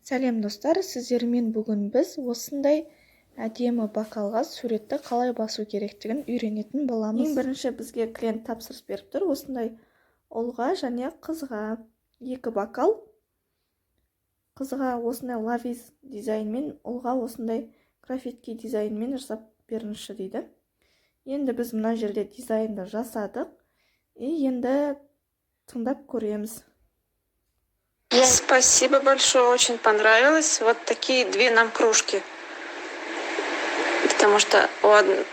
Сәлем, достар! Сіздермен бүгін біз осындай әдемі бокалға суретті қалай басу керектігін үйренетін боламыз. Ең бірінші бізге клиент тапсырыс беріп тұр: осындай ұлға және қызға екі бокал. Қызға осындай лавиз дизайнмен, ұлға осындай граффити дизайнмен жасап беріңізші дейді. Енді біз мына жерде дизайнды жасадық и енді тыңдап көреміз. Спасибо большое, очень понравилось. Вот такие две нам кружки. Потому что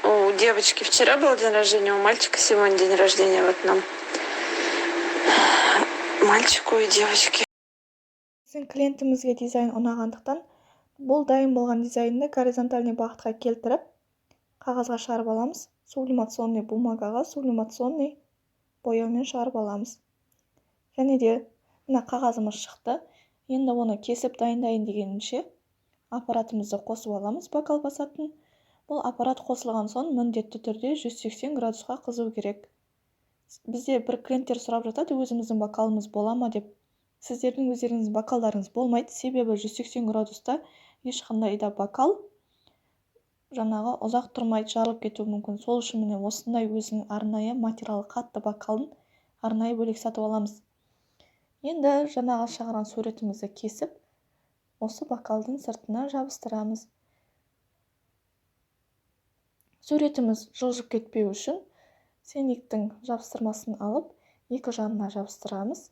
у девочки вчера был день рождения, у мальчика сегодня день рождения. Вот нам, мальчику и девочке. Біздің клиентімізге дизайн ұнағандықтан, бұл дайын болған дизайнды горизонтальный бағытқа келтіріп, қағазға шығарып аламыз. Сублимационный бумагаға сублимационный бояумен шығарып аламыз. Және де мына қағазымыз шықты. Енді оны кесіп дайындайын дегенше, аппаратымызды қосып аламыз, бокал басатын. Бұл аппарат қосылған соң, міндетті түрде 180 градусқа қызу керек. Бізде бір клиенттер сұрап жатады, өзіміздің бокалымыз бола ма деп. Сіздердің өздеріңіздің бокалдарыңыз болмайды, себебі 180 градуста ешқандай да бокал жаңағы ұзақ тұрмайды, жарылып кетуі мүмкін. Сол үшін, міне, осындай өзінің арнайы материалы қатты бокалын арнайы бөлек сатып аламыз. Енді жаңағы шығарған суретімізді кесіп, осы бокалдың сыртына жабыстырамыз. Суретіміз жылжып кетпеу үшін сениктің жабыстырмасын алып, екі жағына жабыстырамыз.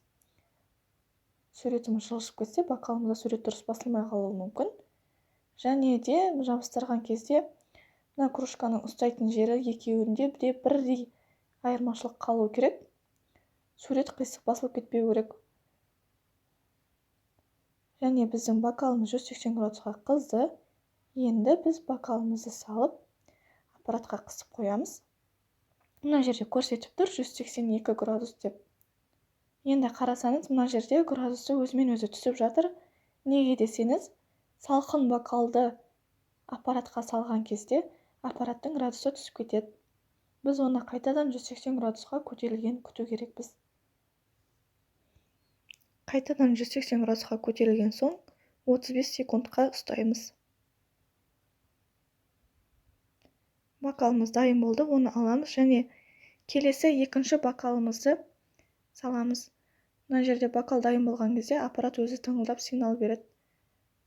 Суретіміз жылжып кетсе, бокалымызда сурет дұрыс басылмай қалуы мүмкін. Және де жабыстырған кезде мына кружканың ұстайтын жері екеуінде де бірдей айырмашылық қалу керек, сурет қисық басылып кетпеу керек. Және біздің бокалымыз 180 градусқа қызды. Енді біз бокалымызды салып, аппаратқа қысып қоямыз. Мына жерде көрсетіп тұр 182 градус деп. Енді қарасаңыз, мына жерде градусы өзімен өзі түсіп жатыр. Неге десеңіз, салқын бокалды аппаратқа салған кезде аппараттың градусы түсіп кетеді. Біз оны қайтадан 180 градусқа көтерілгенін күту керекпіз. Қайтадан 180 градусқа көтерілген соң, 35 секундқа ұстаймыз. Бокалымыз дайын болды. Оны аламыз және келесі екінші бокалымызды саламыз. Мына жерде бокал дайын болған кезде аппарат өзі тыңылдап сигнал береді,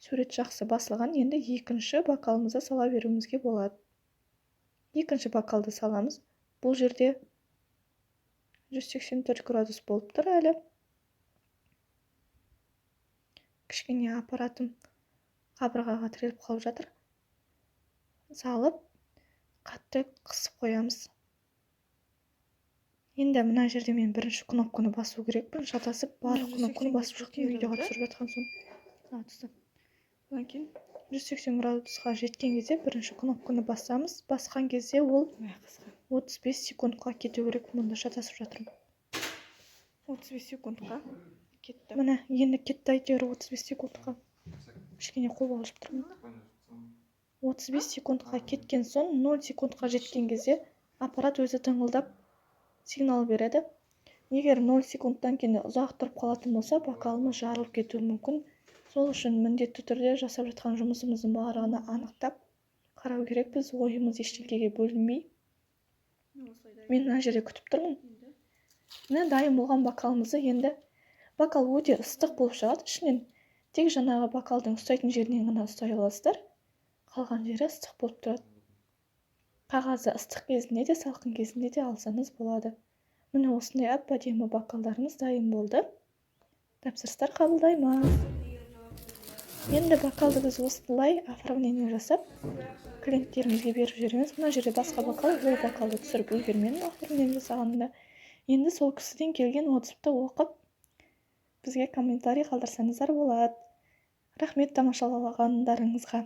сурет жақсы басылған. Енді екінші бокалымызды сала беруімізге болады. Екінші бокалды саламыз. Бұл жерде 184 градус болып тұр әлі. Кішкене аппаратым қабырғаға тіреліп қалып жатыр. Салып, қатты қысып қоямыз. Енді мына жерде мен бірінші кнопканы басу керекпін. Шатасып, барлық кнопканы басып шықтым видеоға түсіріп жатқан соң. Түсті. Одан кейін 180 градусқа жеткен кезде бірінші кнопканы басамыз. Басқан кезде ол 35 секундқа кету керек. Мұнда шатасып жатырмын. 35 секундқа кетті. Міне, енді кетті әйтеуір 35 секундқа. Кішкене қобалжып тұрмын. 35 секундқа кеткен соң, 0 секундқа жеткен кезде аппарат өзі тыңылдап сигнал береді. Егер 0 секундтан кейін ұзақ тұрып қалатын болса, бокалымыз жарылып кетуі мүмкін. Сол үшін міндетті түрде жасап жатқан жұмысымыздың барлығына анықтап қарау керекпіз, ойымыз ештеңеге бөлінбей. Мен мына жерде күтіп тұрмын. Міне, дайын болған бокалымызды. Енді бокал өте ыстық болып шығады ішінен. Тек жаңағы бокалдың ұстайтын жерінен ғана ұстай аласыздар, қалған жері ыстық болып тұрады. Қағазды ыстық кезінде де, салқын кезінде де алсаңыз болады. Міне, осындай әп әдемі бокалдарымыз дайын болды. Тапсырыстар қабылдаймыз. Енді бокалды біз осылай оформление жасап, клиенттерімізге беріп жібереміз. Мына жерде басқа бокал, ол бокалды түсіріп үлгермедім оформление жасағанымда. Енді сол кісіден келген отзывты оқып, бізге комментарий қалдырсаңыздар болады. Рахмет тамашалағандарыңызға!